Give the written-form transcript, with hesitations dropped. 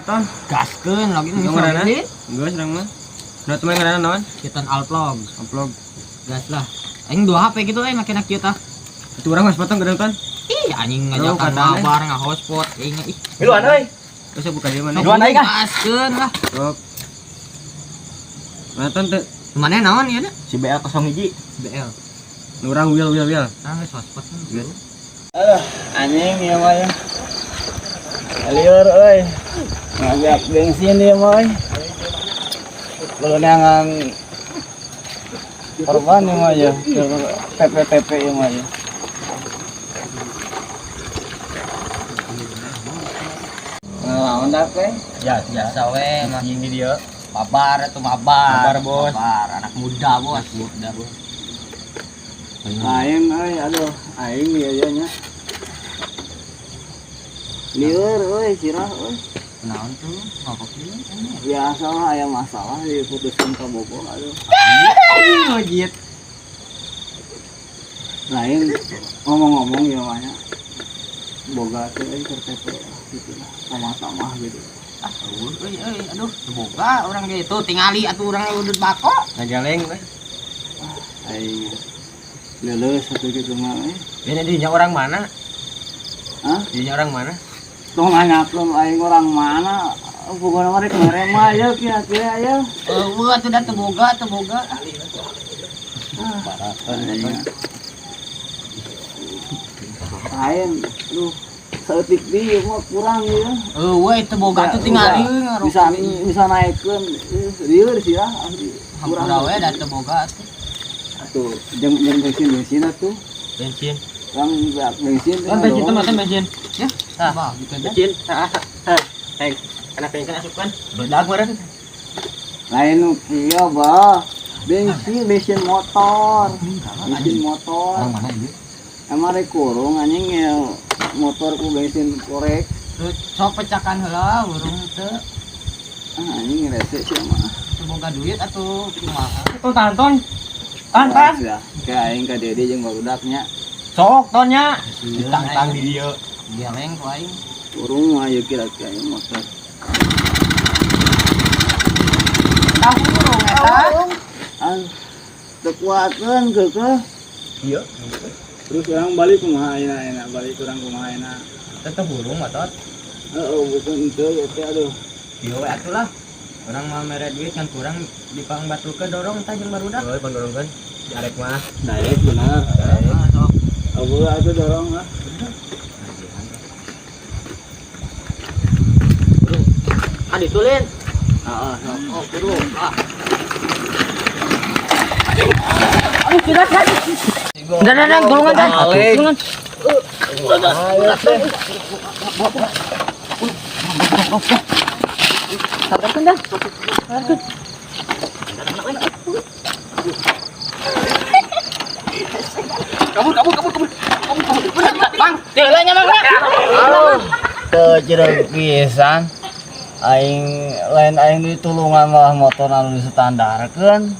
Ton. Gaskeun lagi Geus ngaranna? Geus urang mah. Nah, teman ngaranna naon? Kita upload. Upload. Gas lah. Aing 2 HP gitu make na kieu tah. Itu urang geus potong geureung ton. Ih, anjing ngajakan mabar nga-hotspot aing ih. Miluan euy. Geus buka di mana? Miluan aing ah. Gaskeun lah. Sok. Mana ton teu? Mana naon ieu na? Si BL 01. BL. Nu urang wheel wheel wheel. Tah geus hotspot. Geus. Anjing ieu mah ya. Lieur euy. Ngajak bensin ieu mah euy. Leunangan korban ieu mah ya. TP-TP ieu mah ya. Naon dak teh? Ya, biasa we mah. Anjing di dieu. Mabar atuh mabar. Mabar, Bos. Mabar, anak muda, Bos. Muda, Bos. Lain euy, aduh, aing ieu nya nya. Lieur euy, sirah euy. Naon tuh? Ngapa kieu? Biasa lah aya masalah diputuskeun ka bogoh aduh. Wajit. Lain ngomong-ngomong ya mah nya. Boga teh euy keur TP gitu lah, sama-sama gitu. Ah, euy euy euy, aduh, teu boga urang ge itu tingali atuh urang udut bako. Ngageleng we. Aing leuleus atuh kitu mah euy. Ini dinya orang mana? Hah? Dinya orang mana? Tong nanyakeun aing orang mana? Pokona mah rek mere mah aya kieu kieu aya. Eueuh atuh da teu boga, teu boga. Lain, aduh, saeutik deui mah kurang ieu. Eueuh teu boga atuh tingali Bisa bisa naikkeun lieur sih lah asli. Hampura we da teu boga atuh. Atuh jeung jeung bensin-bensin atuh. Bensin. Urang bensin teh. Kan bensin teman bensin. Ya, tah, gitu aja. Bensin. Hah. Hah. Hei, kana bensin asupkan. Bedag meureun. Lain nu kieu bah. Bensin bensin motor. Bensin motor. Orang mana ieu? Emang rek kurung anjing ya motor ku bensin korek. Tuh, sok pecakan heula urung teu. Ah, anjing rese sih mah. Teu boga duit atuh kumaha. Tuh tahan ton. Tahan tahan. Ya, kayak aing ka Dede jeung barudaknya. Sok tonnya. Ditantang di dieu. Geleng ku aing. Kurung mah ieu kira-kira ieu motor. Tah urung eta. Ah, teu kuatkeun keukeuh. Iya. Terus orang balik kumaha ayeuna enak balik urang kumaha enak. Tetep burung matot. Heeh, bukan henteu ieu teh aduh. Ieu we atuh lah. Urang mah mere duit kan kurang dipangbatulkeun dorong tah jeung barudak. Euy, pandorongkeun. Diarek mah. Daek benar. Ah, sok. Eueuh atuh dorong lah. Ah ditulin. Heeh, sok. Oh, buru. Ah. Aduh, tidak kan. Dan dan tulungan dan. Tulungan. Sabarkeun dah. Sabarkeun. Kabur, kabur, kabur, kabur. Kabur, kabur. Bang, teu nya Bang. Teu jereg pisan. Aing lain aing ditulungan malah motor anu distandarkeun.